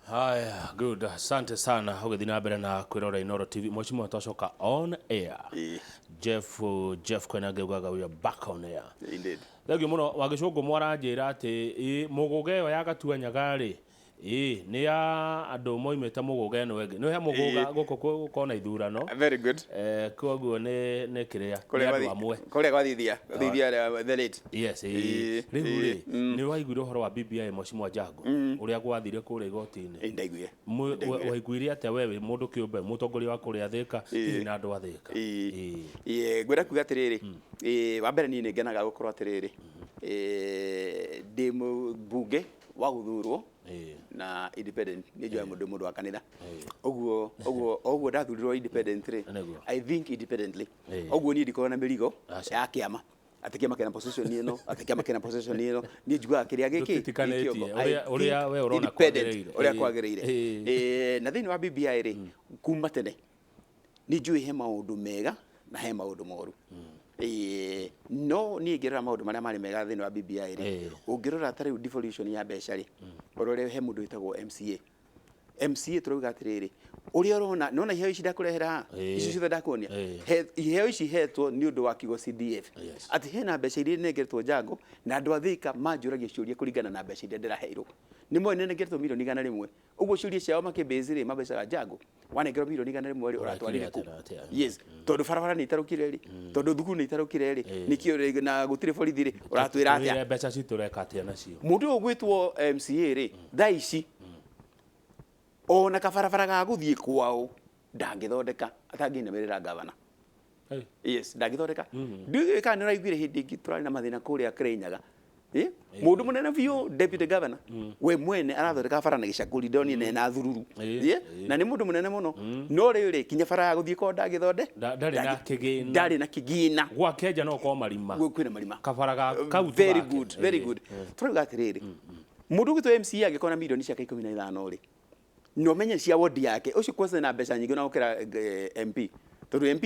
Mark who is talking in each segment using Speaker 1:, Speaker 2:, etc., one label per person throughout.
Speaker 1: Haya, good. Asante sana ũgĩthiĩ na mbere na kwĩrora Inooro TV. Mheshimiwa, twacoka on air. Jeff Koinange ugaga we are back on air.
Speaker 2: Indeed.
Speaker 1: Thengiũ mũno. Wagĩcũngũ mwaranjĩra atĩ ĩ, mũgũga ĩyo ya Gatuanyaga rĩ, ĩ, nĩ ya andũ moimĩte mũgũga ĩno ĩngĩ. Nĩ he mũgũga gũkũ kona ithurano.
Speaker 2: Very good.
Speaker 1: Koguo nĩ kĩrĩa, nĩ andũ amwe.
Speaker 2: Kũrĩa gwa Thithia, Thithia the late.
Speaker 1: Yes, ĩ. Rĩu rĩ, nĩ waiguire ũhoro wa BBI, Mheshimiwa Jango, ũrĩa gwathire kũrĩa igoti-inĩ?
Speaker 2: Ĩ, ndaiguire.
Speaker 1: Waiguire atĩa we wĩ mũndũ kĩũmbe, mũtongoria wa kũrĩa Thĩka, hihi na andũ a Thĩka?
Speaker 2: Ĩ, ngwenda kuga atĩrĩrĩ, wa mbere niĩ nĩ ngenaga gũkorwo atĩrĩrĩ, ndĩ mũmbunge wa gũthurwo na independent. Nĩ njũĩ mũndũ mũndũ wa kanitha. Ũguo ndathurirwo independent rĩ, I think independently. Ũguo niĩ ndikoragwo na mĩrigo ya kĩama, atĩ kĩama kĩna position ĩno, atĩ kĩama kĩna position ĩno. Niĩ njugaga kĩrĩa gĩkĩ
Speaker 1: Ndũtitikanĩtie,
Speaker 2: gĩkĩ.
Speaker 1: Ũrĩa we ũrona
Speaker 2: independent,
Speaker 1: kwagĩrĩire.
Speaker 2: Ũrĩa kwagĩrĩire. Na thĩinĩ wa BBI rĩ, kuma tene nĩ njũĩ he maũndũ mega na he maũndũ moru. No niĩ ngĩrora maũndũ marĩa marĩ mega thĩinĩ wa BBI rĩ, ũngĩrora ta rĩu devolution ya mbeca rĩ, ũrore he mũndũ wĩtagwo MCA. MCA tũrauga atĩrĩrĩ, ũrĩa ũrona nona iheo ici ndakũrehera haha, ici ciothe ndakuonia, iheo ici hetwo nĩ ũndũ wa kiugo CDF, atĩ hena mbeca iria nengeretwo Jango, na andũ a Thĩka manjũragia ciũria kũringana na mbeca iria ndĩraheirwo. Nĩ moĩ nĩnengeretwo mirioni 100. Ũguo ciũria ciao makĩbase rĩ, mabecaga Jango, wanengerwo mirioni 100 rĩ, ũratwarire kũ?
Speaker 1: Atĩa?
Speaker 2: Yes, tondũ barabara nĩ itarũkire rĩ, tondũ thukuru nĩ itarũkire rĩ, nĩkĩo rĩ, na gũtirĩ borithi rĩ, ũratwĩra atĩa?
Speaker 1: Twĩre mbeca citũ ũreka atĩa nacio?
Speaker 2: Mũndũ ũyũ ũgwĩtwo MCA rĩ, thaa ici ona kabarabara ga gũthiĩ kwao ndangĩthondeka atangĩinamĩrĩra gavana. Yes, ndangĩthondeka. Ndiũĩ kana nĩ ũraiguire hĩndĩ ĩngĩ tũrarĩ na mathĩna kũrĩa Kirinyaga. Mũndũ mũnene biũ, deputy governor, we mwene arathondeka bara na gĩcakũri, ndonire na thururu. Na nĩ mũndũ mũnene mũno, no rĩrĩ kinya bara ya gũthiĩ kwao ndangĩthonde.
Speaker 1: Ndarĩ na kĩgĩna.
Speaker 2: Ndarĩ na kĩgĩna.
Speaker 1: Gwake nja no korwo marima.
Speaker 2: Kwĩna marima.
Speaker 1: Kabara ga kau
Speaker 2: Very
Speaker 1: tũgake.
Speaker 2: good, very good. Tũrauga atĩrĩrĩ, mũndũ ũgwĩtwo MCA angĩkorwo na mirioni ciake 15 rĩ, na ũmenye cia wodi yake, ũcio kwanza na mbeca nyingĩ ona gũkĩra MP, tondũ MP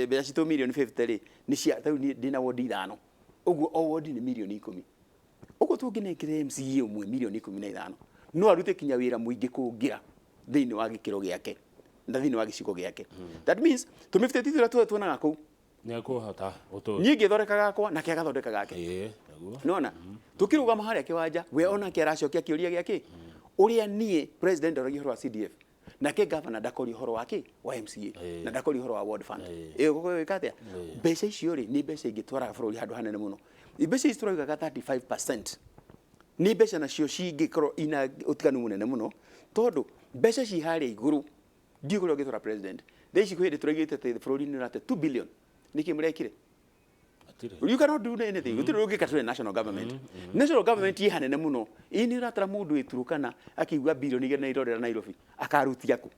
Speaker 2: mbeca citũ mirioni 50 rĩ, nĩ cia tarĩu niĩ ndĩna wodi ithano, ũguo o wodi nĩ mirioni 10. Ũguo tũngĩnengera MCA ũmwe mirioni 15, no arute kinya wĩra mũingĩ kũngĩra thĩinĩ wa gĩkĩro gĩake na thĩinĩ wa gĩcigo gĩake. That means tũmĩbuteti tũrĩa tuothe tuonaga kũu,
Speaker 1: Nĩ ekũhota gũtũ
Speaker 2: niĩ ngĩthondeka gakwa, nake agathondeka gake.
Speaker 1: Ĩĩ, nĩguo.
Speaker 2: Nona tukirugama harĩa kĩwanja, we onake aracokia kĩũria gĩake ũrĩa niĩ president ndoragia ũhoro wa CDF, nake governor ndakoria ũhoro wa kĩ wa MCA, na ndakoria ũhoro wa ward fund. Ĩĩ, ũgũkorwo wĩka atĩa mbeca icio rĩ? Nĩ mbeca ingĩtwaraga bũrũri handũ hanene mũno. Mbeca ici tũraugaga 35% nĩ mbeca nacio cingĩkorwo ina ũtiganu mũnene mũno, tondũ mbeca ci harĩa igũrũ ndiũĩ kũrĩa ũngĩtwara president. Thaa ici kwĩ hĩndĩ tũraigĩte atĩ bũrũri nĩ ũrate 2 billion. Nĩkĩ mũrekire?
Speaker 1: Hatirĩ.
Speaker 2: You cannot do anything. Gũtirĩ ũngĩka. Tũrĩ national government. National government ĩ hanene mũno. Ĩ nĩ ũratara mũndũ wĩ Turukana akĩigua 2 billion na irorera Nairobi, akarutia kũ?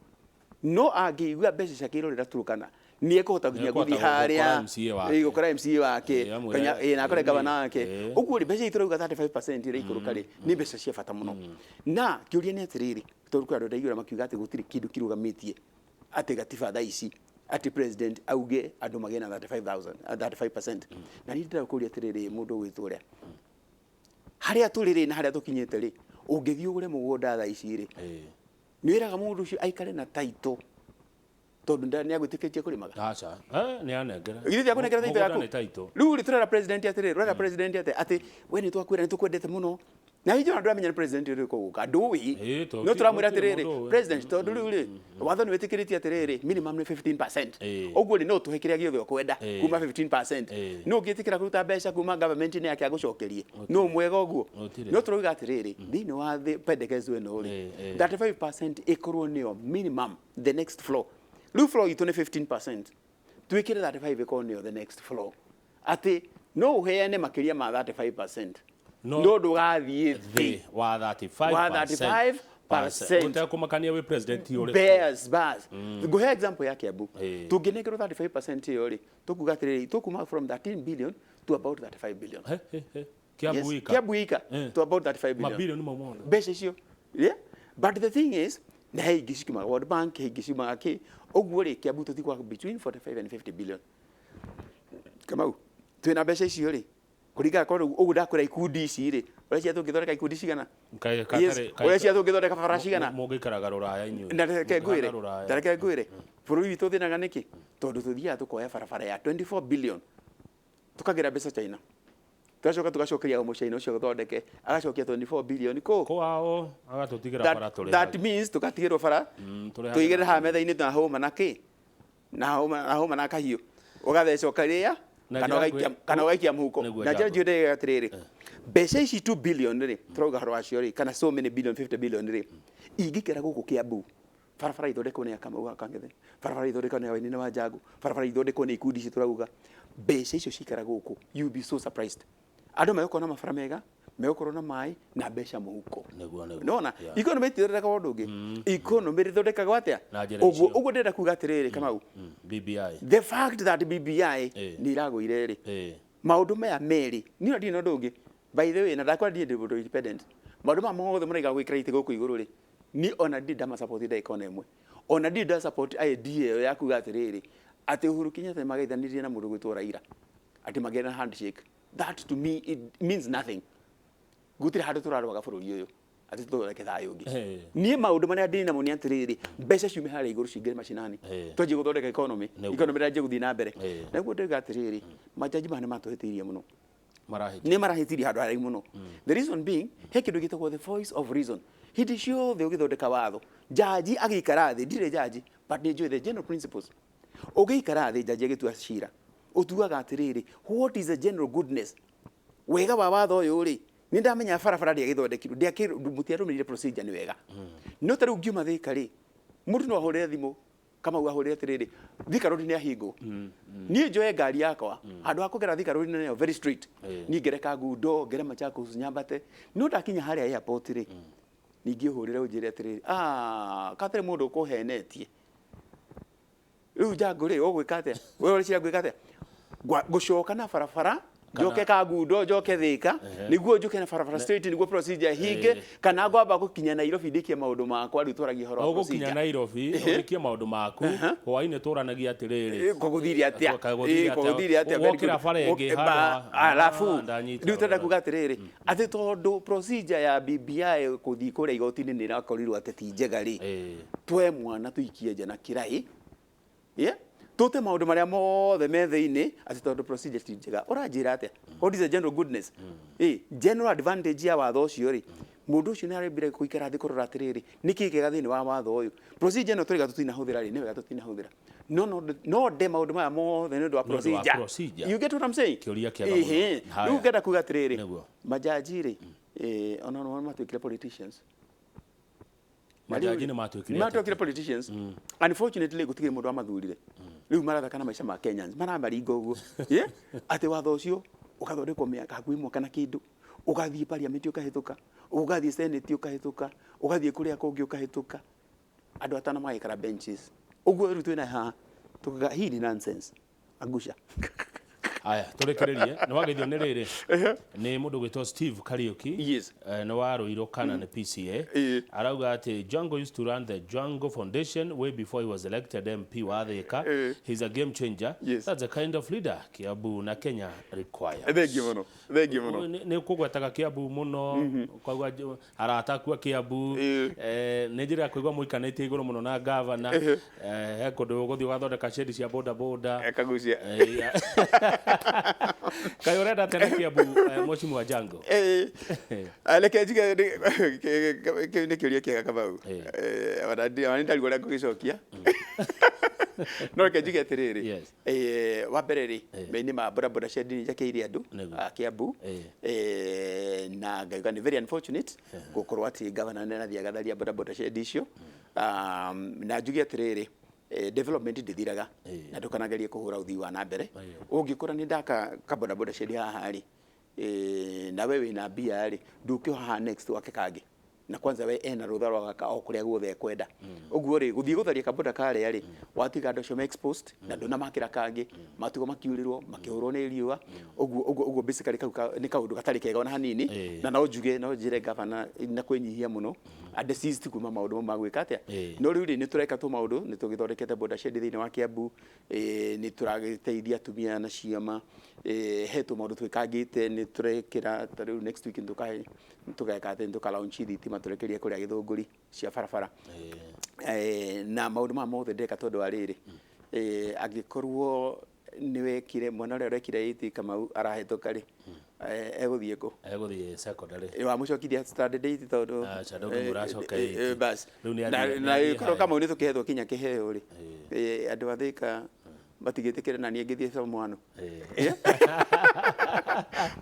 Speaker 2: No angĩigua mbeca ciake irorera Turukana, nĩ ekũhota nginya
Speaker 1: Nĩekũhota
Speaker 2: gũthiĩ harĩa
Speaker 1: gũkora MCA wake.
Speaker 2: Gũkora MCA wake,
Speaker 1: Amwĩre,
Speaker 2: nginya na akore gavana wake. Ũguo rĩ, mbeca ici tũrauga 35% iria ikũrũka rĩ, nĩ mbeca cia bata mũno. Na kĩũria nĩ atĩrĩrĩ, tondũ kwĩ andũ ndaiguire makiuga atĩ gũtirĩ kĩndũ kĩrũgamĩtie atĩ gatiba thaa ici atĩ president auge andũ magĩe na 35,000, 35%. Na niĩ ndĩrenda kũria atĩrĩrĩ, mũndũ ũgwĩtwo ũrĩa, harĩa tũrĩ rĩ na harĩa tũkinyĩte rĩ, ũngĩthiĩ ũgũre mũgũnda thaa ici rĩ, nĩ wĩraga mũndũ ũcio aikare na title tondũ nĩ agwĩtĩkĩtie kũrĩmaga?
Speaker 1: Aca. Nĩ anengera.
Speaker 2: Githĩ ti akũnengera title
Speaker 1: Mũgũnda
Speaker 2: yaku?
Speaker 1: nĩ title.
Speaker 2: Rĩu rĩ, tũrera president atĩrĩrĩ, ũrera president atĩ we nĩ twakwĩra nĩ tũkwendete mũno, na hihi ona ndũramenya nĩ president ũrĩkũ ũgũka, ndũĩ. No tũramwĩra
Speaker 1: gũtirĩ
Speaker 2: atĩrĩrĩ,
Speaker 1: mũndũ ũĩ.
Speaker 2: President, tondũ rĩu rĩ, watho nĩ wĩtĩkĩrĩtie atĩrĩrĩ, minimum nĩ 15%, ũguo rĩ, no ũtũhe kĩrĩa gĩothe ũkwenda kuma 15%. No ũngĩtĩkĩra kũruta mbeca kuma government-inĩ yake agũcokerie no mwega ũguo?
Speaker 1: Gũtirĩ.
Speaker 2: No tũrauga atĩrĩrĩ, thĩinĩ wa pendekezo ĩno rĩ, 35% ĩkorwo nĩyo minimum, the next floor. Rĩu floor itũ nĩ 15%, twĩkĩre 35 ĩkorwo nĩyo the next floor, atĩ no ũheane makĩria ma 35%, no ndũgathiĩ thĩ
Speaker 1: thĩ wa 35%.
Speaker 2: Wa 35%.
Speaker 1: Gũtekũmakania wĩ president ũrĩkũ.
Speaker 2: Bears bas ngũhe example ya Kiambu. Tũngĩnengerwo 35% ĩyo rĩ, tũkuga atĩrĩrĩ, tũkuma from 13 billion to about 35 billion.
Speaker 1: He, he, he. Kiambu
Speaker 2: Yes,
Speaker 1: wika.
Speaker 2: Kiambu ika to about 35 billion.
Speaker 1: Mabilioni mau mothe.
Speaker 2: Mbeca icio, yeah? But the thing is, na he ingĩ cikiumaga World Bank, he ingĩ ciumaga kĩ. Ũguo rĩ, Kiambu tũtikwa between 45 and 50 billion. Kamau, twĩna mbeca icio rĩ, kũringana korwo ũguo ndakwĩra ikundi ici rĩ, Ũreciria tũngĩthondeka ikundi cigana? Yes. Ũreciria tũngĩthondeka barabara cigana?
Speaker 1: Mũngĩikaraga rũraya inyuĩ.
Speaker 2: Na reke ngwĩre,
Speaker 1: Mũngĩhana rũraya.
Speaker 2: Ta reke ngwĩre, bũrũri witũ ũthĩnaga nĩkĩ? Tondũ tũthiaga tũkoya barabara ya 24 billion, tũkagĩra mbeca China, tũgacoka tũgacokeria o mũchaina ũcio gũthondeke, agacokia 24 billion kũ?
Speaker 1: Kwao agatũtigĩra bara
Speaker 2: tũrĩhage. That means tũgatigĩrwo bara
Speaker 1: tũrĩhage
Speaker 2: tũigĩrĩre
Speaker 1: na
Speaker 2: haha metha-inĩ na hũma na kĩ na hũma na hũma na kahiũ, ũgatheca ũkarĩa
Speaker 1: Na
Speaker 2: kana
Speaker 1: njĩra
Speaker 2: ũgaikia kana ũgaikia mũhuko.
Speaker 1: Nĩguo
Speaker 2: Na njĩra
Speaker 1: Jambo.
Speaker 2: njũĩ atĩrĩrĩ, mbeca ici 2 billion rĩ, tũrauga ũhoro wacio rĩ, kana so many billion, 50 billion rĩ, ingĩkĩra gũkũ Kiambu, barabara ithondekwo nĩ Akamau wa Kang'ethe, barabara ithondekwo nĩ Wainina wa Njangu, barabara ithondekwo nĩ ikundi ici tũrauga, mbeca icio cikara gũkũ, you will be so surprised. Andũ megũkorwo na mabara mega, megũkorwo na maĩ na mbeca mũhuko.
Speaker 1: Nĩguo, nĩguo.
Speaker 2: Nona economy ĩtithondekaga ũndũ ũngĩ, economy ĩthondekagwo atĩa?
Speaker 1: Na njĩra
Speaker 2: Ũguo
Speaker 1: icio.
Speaker 2: ũguo ndĩrenda kuga atĩrĩrĩ, Kamau,
Speaker 1: BBI.
Speaker 2: The fact that BBI nĩ iragũire rĩ, maũndũ maya merĩ niĩ ona ndirĩ na ũndũ ũngĩ, by the way, na ndakora ndirĩ ndĩ mũndũ independent. Maũndũ maya mothe mũraiga gwĩkĩra itĩ gũkũ igũrũ rĩ, niĩ ona ndirĩ ndama support ndagĩka ona ĩmwe. Ona ndirĩ nda support idea ĩyo ya kuga atĩrĩrĩ, atĩ Uhuru Kenyatta nĩmageithanirie na mũndũ ũgwĩtwo Raila, atĩ magĩe na handshake. That to me it means nothing. Gũtirĩ handũ tũrarwaga bũrũri ũyũ atĩ tũthondeke thayũ ũngĩ. Niĩ maũndũ marĩa ndĩ namo nĩ atĩrĩrĩ, mbeca ciume harĩa igũrũ cingĩre macinani, twanjie gũthondeka economy, economy ĩranjia gũthiĩ na mbere. Naguo ndĩrauga atĩrĩrĩ, majaji maya nĩ matũhĩtĩirie mũno.
Speaker 1: Marahĩtia.
Speaker 2: Nĩ marahĩtirie handũ haraihu mũno. The reason being, he kĩndũ gĩtagwo the voice of reason. Hĩndĩ ciothe ũgĩthondeka watho, jaji agĩikara thĩ, ndirĩ jaji, but nĩ njũĩ the general principles. Ũgĩikara thĩ jaji agĩtua cira, ũtuaga atĩrĩrĩ, what is the general goodness? Wega wa watho ũyũ rĩ, nĩ ndamenya barabara ndĩagĩthondekirwo, mũtiarũmĩrĩire procedure nĩ wega. No ta rĩu ngiuma Thĩka rĩ, mũndũ no ahũrĩre thimũ, Kamau ahũrĩre atĩrĩrĩ, Thika Road nĩ ahingwo. Niĩ njoe ngari yakwa, handũ ha kũgera Thika Road nayo very straight, niĩ ngere Kangundo, ngere Machakos, nyambate. No ndakinya harĩa airport rĩ, ningĩ ũhũrĩre ũnjĩre atĩrĩrĩ, ah, katarĩ mũndũ ũkũhenetie. Rĩu Jango rĩ, ũgwĩka atĩa? We ũreciria ngwĩka atĩa? Ngũcoka na barabara, njoke Kangundo, njoke Thĩka, nĩguo njũke na barabara straight, nĩguo procedure hinge, kana ngwamba gũkinya Nairobi ndĩkie maũndũ makwa, rĩu twaragie ũhoro wa
Speaker 1: Ũgũkinya
Speaker 2: procedure.
Speaker 1: Nairobi, ũrĩkie maũndũ maku, hwainĩ tũranagia atĩrĩrĩ.
Speaker 2: Kũgũthire atĩa?
Speaker 1: Kũgũthire atĩa?
Speaker 2: Kũgũthire atĩa? Very
Speaker 1: Wokĩra
Speaker 2: good.
Speaker 1: bara ĩngĩ handũ
Speaker 2: Alafu,
Speaker 1: Ah, ndanyita
Speaker 2: rĩu tũrenda
Speaker 1: wega.
Speaker 2: kuga atĩrĩrĩ, atĩ tondũ procedure ya BBI gũthiĩ kũrĩa igoti-inĩ nĩ ĩrakorirwo atĩ ti njega rĩ, twe mwana tũikie nja na kĩraĩ, yeah? Tũte maũndũ marĩa mothe me thĩinĩ atĩ tondũ procedure ti njega. Ũranjĩra atĩa? What is the general goodness? General advantage ya watho ũcio rĩ, mũndũ ũcio nĩ arambire gũikara thĩ kũrora atĩrĩrĩ, nĩkĩ kĩega thĩinĩ wa watho ũyũ? Procedure ĩno tũraiga tũtinahũthĩra rĩ, nĩ wega tũtinahũthĩra. No, no, no nde maũndũ maya mothe nĩ ũndũ wa
Speaker 1: Nĩ ũndũ wa
Speaker 2: procedure.
Speaker 1: procedure.
Speaker 2: You get what I'm saying?
Speaker 1: Kĩũria kĩega mũno. Haya.
Speaker 2: Rĩu ngenda kuga atĩrĩrĩ,
Speaker 1: Nĩguo.
Speaker 2: majaji rĩ, ona no matuĩkire politicians.
Speaker 1: Majaji nĩ matuĩkire
Speaker 2: matuĩkire politicians. Unfortunately gũtirĩ mũndũ wamathurire. Rĩu marathaka na maica ma Kenyans, maramaringa ũguo. Yeah? Atĩ watho ũcio ũgathondekwo mĩaka hakuhĩ mwaka na kĩndũ, ũgathiĩ parliament ũkahĩtũka, ũgathiĩ senate ũkahĩtũka, ũgathiĩ kũrĩa kũngĩ ũkahĩtũka, andũ atano magaikara benches. Ũguo rĩu twĩna haha tukaga hii ni nonsense. Angusha.
Speaker 1: Aya, tũrĩkĩrĩrie. Nĩ wageithio nĩ rĩrĩ, nĩ mũndũ gwĩtwo Steve Kariuki. Nĩ wa Ruiru kana nĩ PCA. Arauga atĩ Jango used to run the Jango Foundation way before he was elected MP wa Thika. He's a game changer. That's the kind of leader Kiambu na Kenya requires.
Speaker 2: Thank you mũno. Thank you mũno.
Speaker 1: Nĩ kũgwetaga Kiambu mũno, kwaigua arata aku a Kiambu, nĩ njĩra ya kũigua mũikanĩtie igũrũ mũno na gavana, he kũndũ ũgũthiĩ ũgathondeka shedi cia boda boda.
Speaker 2: Ekagucia.
Speaker 1: Kaĩ ũrenda atĩa na Kiambu, Mheshimiwa Jango?
Speaker 2: Reke njuge kĩu nĩ kĩũria kĩega, Kamau. Ona nĩ ndarigwo ũrĩa ngũgĩcokia. No reke njuge atĩrĩrĩ, wa mbere rĩ, nĩ ma boda boda shed nĩ njakĩire andũ a Kiambu, na ngauga nĩ very unfortunate gũkorwo atĩ governor nĩ arathiĩ agatharia boda boda shed icio. Na njuge atĩrĩrĩ, development ndĩthiraga, na ndũkanagerie kũhũra ũthii wa na mbere. Ũngĩkora nĩ ndaka ka boda boda shed haha rĩ, na we wĩna mbia rĩ, ndũke haha next wake kangĩ. Na kwanza we ena rũtha rwa gwaka o kũrĩa guothe ekwenda. Ũguo rĩ, gũthiĩ gũtharia kaboda karĩa rĩ, watiga andũ acio me exposed, na ndũnamakĩra kangĩ, matigwo makiurĩrwo, makĩhũrwo nĩ riũa. Ũguo ũguo ũguo basically kau nĩ kaũndũ gatarĩ kega ona hanini. Na no njuge, no njĩre governor na kwĩnyihia mũno. Desist kuma maũndũ mau ma gwĩka atĩa. No rĩu rĩ, nĩ tũreka tũ maũndũ, nĩ tũgĩthondekete boda shed thĩinĩ wa Kiambu, nĩ tũragĩteithia atumia na ciama, he tũmaũndũ twĩkangĩte, nĩ tũrekĩra ta rĩu next week nĩ tũgeka atĩ nĩ tũka launch thitima tũrekerie kũrĩa Gĩthũngũri cia barabara. Na maũndũ maya mothe ndeka tondũ wa rĩrĩ, angĩkorwo nĩ wekire mwana ũrĩa ũrekire 8 Kamau arahĩtũka rĩ, egũthiĩ kũ?
Speaker 1: Egũthiĩ secondary.
Speaker 2: Wamũcokithia standard 8 tondũ
Speaker 1: Aca, ndũngĩmwĩra acoke eight.
Speaker 2: Bas.
Speaker 1: Rĩu nĩ
Speaker 2: Na
Speaker 1: nĩ athiĩ
Speaker 2: korwo
Speaker 1: higher.
Speaker 2: Kamau nĩ tũkĩhetwo kinya kĩheo rĩ, andũ a Thĩka matingĩtĩkĩra na niĩ ngĩthiĩ form 1.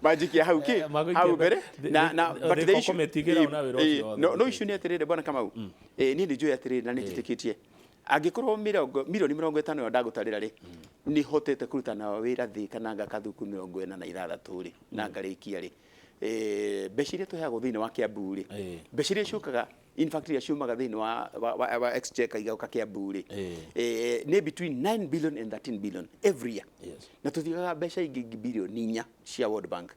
Speaker 2: Manjikia hau kĩ
Speaker 1: Magũikia
Speaker 2: hau mbere na but the
Speaker 1: Thika
Speaker 2: issue
Speaker 1: committee ĩgĩrauna wĩra ũcio wothe.
Speaker 2: No issue nĩ atĩrĩrĩ, bwana Kamau, niĩ nĩ njũĩ atĩrĩrĩ na nĩ njĩtĩkĩtie angĩkorwo mĩrongo milioni 50 ĩyo ndagũtarĩra rĩ, nĩ hotete kũruta nao wĩra Thĩka na ngaka thukuru 46 rĩ, na ngarĩkia rĩ, mbeca iria tũheagwo thĩinĩ wa Kiambu rĩ, mbeca iria ciũkaga, in fact iria ciumaga thĩinĩ wa exchequer igoka Kiambu rĩ, nĩ between 9 billion and 13 billion every year. Na tũtigaga mbeca ingĩ bilioni 4 cia World Bank.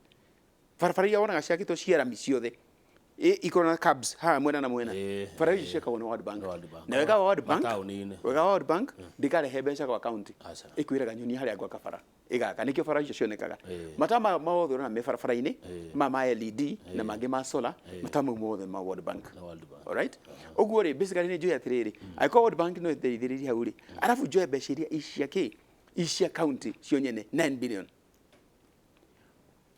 Speaker 2: Barabara iria wonaga ciakĩtwo cia rami ciothe ikorwo na cabs haha mwena na mwena, barabara icio ciakagwo nĩ World Bank.
Speaker 1: World Bank.
Speaker 2: Na wega wa World Bank,
Speaker 1: Mataũni-inĩ.
Speaker 2: wega wa World Bank, ndĩkarehe mbeca gwa county,
Speaker 1: Aca.
Speaker 2: ĩkwĩraga nyonia harĩa gwaka bara ĩgaka, nĩkĩo bara icio cionekaga. Matawa maya mothe ũrona me barabara-inĩ, ma LED na mangĩ ma solar, matawa mau mothe ma World Bank.
Speaker 1: Na World Bank.
Speaker 2: Alright, ũguo rĩ, basically nĩ njũĩ atĩrĩrĩ, angĩkorwo World Bank no ĩteithĩrĩrie hau rĩ, arabu njoe mbeca iria icia kĩ icia county cio nyene 9 billion,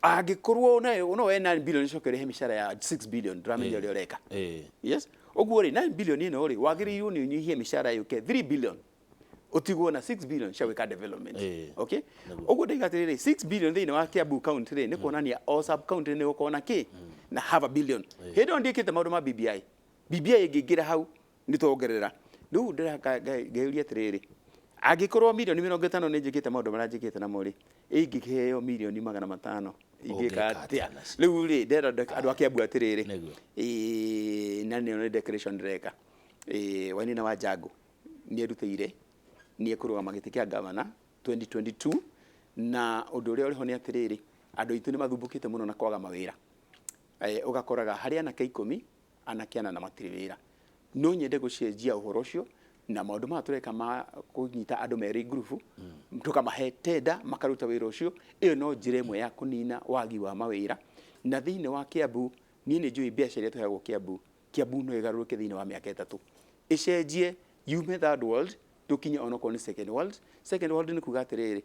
Speaker 2: angĩkorwo no we 9 billion icoke ũrĩhe mĩcara ya 6 billion, ndũramenya ũrĩa ũreka. Yes, ũguo rĩ, 9 billion ĩno rĩ, wagĩrĩirwo nĩ ũnyihie mĩcara yũke 3 billion, ũtigwo na 6 billion cia gwĩka development. Okay, ũguo ndaiga atĩrĩrĩ, 6 billion thĩinĩ wa Kiambu county rĩ, nĩ kuonania o sub county nĩ gũkorwo na kĩ na half a billion. Hĩndĩ ĩyo ndiĩkĩte maũndũ ma BBI. BBI ĩngĩingĩra hau nĩ tuongerera. Rĩu ndĩra ngeyũria atĩrĩrĩ, angĩkorwo milioni 50 nĩ njĩkĩte maũndũ marĩa njĩkĩte namo rĩ, ingĩkĩheo milioni 500 ingĩka
Speaker 1: Ũngĩka
Speaker 2: atĩa?
Speaker 1: atĩa nacio?
Speaker 2: Rĩu rĩ, ndĩrenda andũ a Kiambu atĩrĩrĩ, na nĩyo nĩ declaration ndĩreka. Wainaina wa Jango nĩ erutĩire nĩ ekũrũgama gĩtĩ kĩa gavana 2022, na ũndũ ũrĩa ũrĩho nĩ atĩrĩrĩ, andũ aitũ nĩ mathumbũkĩte mũno na kwaga mawĩra. Ũgakoraga harĩ anake 10, anake 8 matirĩ wĩra. No nyende gũcenjia ũhoro ũcio na maũndũ maya tũreka ma kũnyita andũ merĩ ngurubu, tũkamahe tenda makaruta wĩra ũcio. Ĩyo no njĩra ĩmwe ya kũnina wagi wa mawĩra. Na thĩinĩ wa Kiambu, niĩ nĩ njũĩ mbeca iria tũheagwo Kiambu, Kiambu no ĩgarũrũke thĩinĩ wa mĩaka 3, ĩcenjie yume third world tũkinye onokorwo nĩ second world. Second world nĩ kuga atĩrĩrĩ,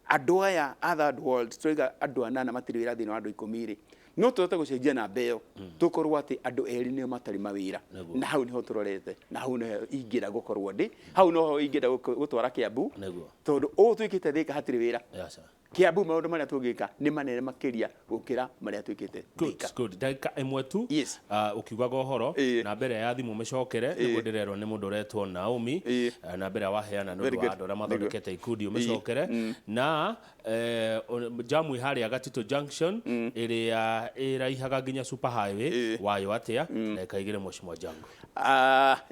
Speaker 2: andũ aya a third world tũraiga andũ 8 matirĩ wĩra thĩinĩ wa andũ 10 rĩ, no tũhote gũcenjia namba ĩyo tũkorwo atĩ andũ 2 nĩo matarĩ mawĩra. Na hau nĩho tũrorete, na hau nĩho ingĩenda gũkorwo ndĩ, hau noho ingĩenda gũtwara Kiambu. Tondũ ũũ twĩkĩte Thĩka hatirĩ wĩra. Kiambu maũndũ marĩa tũngĩka nĩ manene makĩria gũkĩra marĩa twĩkĩte
Speaker 1: Good,
Speaker 2: Thĩka.
Speaker 1: good. Ndagĩka ĩmwe tu. Ũkiugaga ũhoro na mbere ya thimũ mĩcokere, nĩguo ndĩrerwo nĩ mũndũ ũretwo Naomi. Na mbere ya waheana nĩ
Speaker 2: Very
Speaker 1: ũndũ wa
Speaker 2: good.
Speaker 1: andũ arĩa mathondekete ikundi ũmĩcokere na jamu harĩa Gatito Junction ĩrĩa ĩraihaga nginya super highway wayo atĩa? Ndagĩka 2, Mheshimiwa Jango.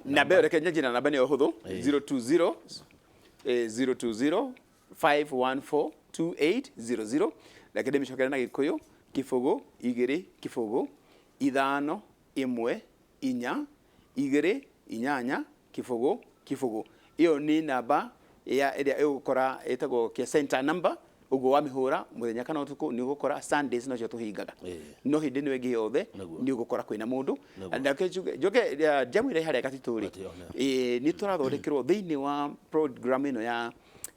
Speaker 2: Namba ĩyo reke nyanjie na namba nĩyo hũthũ, 020 020 514 2800. Reke ndĩmĩcokere na Gĩkũyũ, 0 2 0 5 1 4 2 8 0 0. Ĩyo nĩ namba ya ĩrĩa ĩgũkora ĩtagwo kia center number. Ũguo wamĩhũra mũthenya kana ũtukũ nĩ ũgũkora. Sundays nocio tũhingaga, no hĩndĩ ĩno ĩngĩ yothe nĩ ũgũkora kwĩna mũndũ. Nake njoke jamu ĩrĩa harĩa Gatitũ rĩ,
Speaker 1: Gatitũ,
Speaker 2: nĩ tũrathondekerwo thĩinĩ wa program ĩno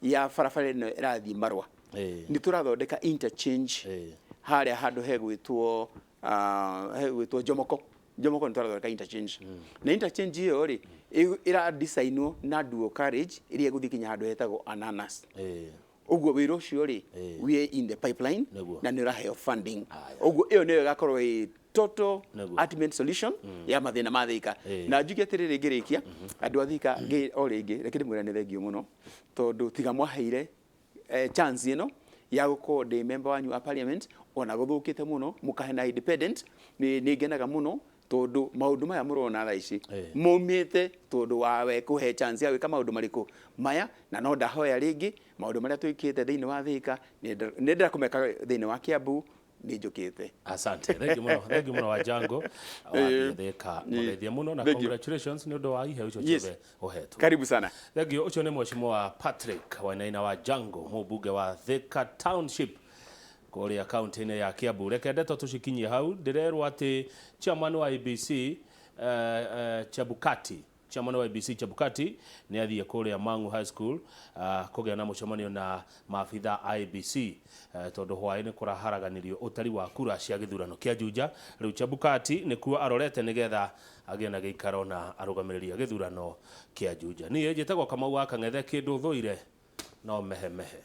Speaker 2: ya barabara ĩno ĩrathiĩ Marũa. Nĩ tũrathondeka interchange harĩa handũ hegwĩtwo Jomoko. Jomoko nĩ tũrathondeka interchange, na interchange ĩyo rĩ, ĩra designwo na dual carriage ĩrĩa ĩgũthiĩ nginya handũ hetagwo Ananas. Ũguo wĩra ũcio rĩ, we in the pipeline na nĩ ũraheo funding. Ũguo ĩyo nĩyo ĩgakorwo ĩ total ultimate solution ya mathĩna ma Thika. Na njuge atĩrĩrĩ, ngĩrĩkia, andũ a Thika o rĩngĩ reke ndĩmwĩre nĩ thengio mũno tondũ tiga mwaheire chance ĩno ya gũkorwo ndĩ member wanyu wa parliament, ona gũthũkĩte mũno mũkahe na independent, nĩ ngenaga mũno tondũ maũndũ maya mũrona thaa ici maumĩte tondũ wawe kũhe chance ya gwĩka maũndũ marĩkũ maya. Na no ndahoya rĩngĩ, maũndũ marĩa twĩkĩte thĩinĩ wa Thika nĩ ndĩrenda kũmeka thĩinĩ wa Kiambu. Nĩ njũkĩte.
Speaker 1: Asante, thank you muno, thank you muno wa Jango wa Thika, mũgeithie mũno na
Speaker 2: Thank you.
Speaker 1: congratulations nĩ ũndũ wa iheo icio ciothe ũhetwo.
Speaker 2: Karibu sana.
Speaker 1: Thank you. Ũcio nĩ mheshimiwa Patrick Wainaina wa Jango, mũmbunge wa Thika Township kũrĩa kaunti-inĩ ya Kiambu. Reke ndeto tũcikinyie hau. Ndĩrerwo atĩ chairman wa IEBC Chebukati, chairman wa IEBC Chebukati nĩ athiĩ kũrĩa Mangu High School kũgĩa na mũcemanio na maabitha a IEBC tondũ hwaĩ nĩ kũraharaganirio ũtari wa kura cia gĩthurano kĩa Juja. Rĩu Chebukati nĩkuo arorete nĩgetha agĩe na gĩikaro na arũgamĩrĩri a gĩthurano kĩa Juja. Niĩ njĩtagwo Kamau wa Kang'ethe, kĩndũ thũire no mehemehe.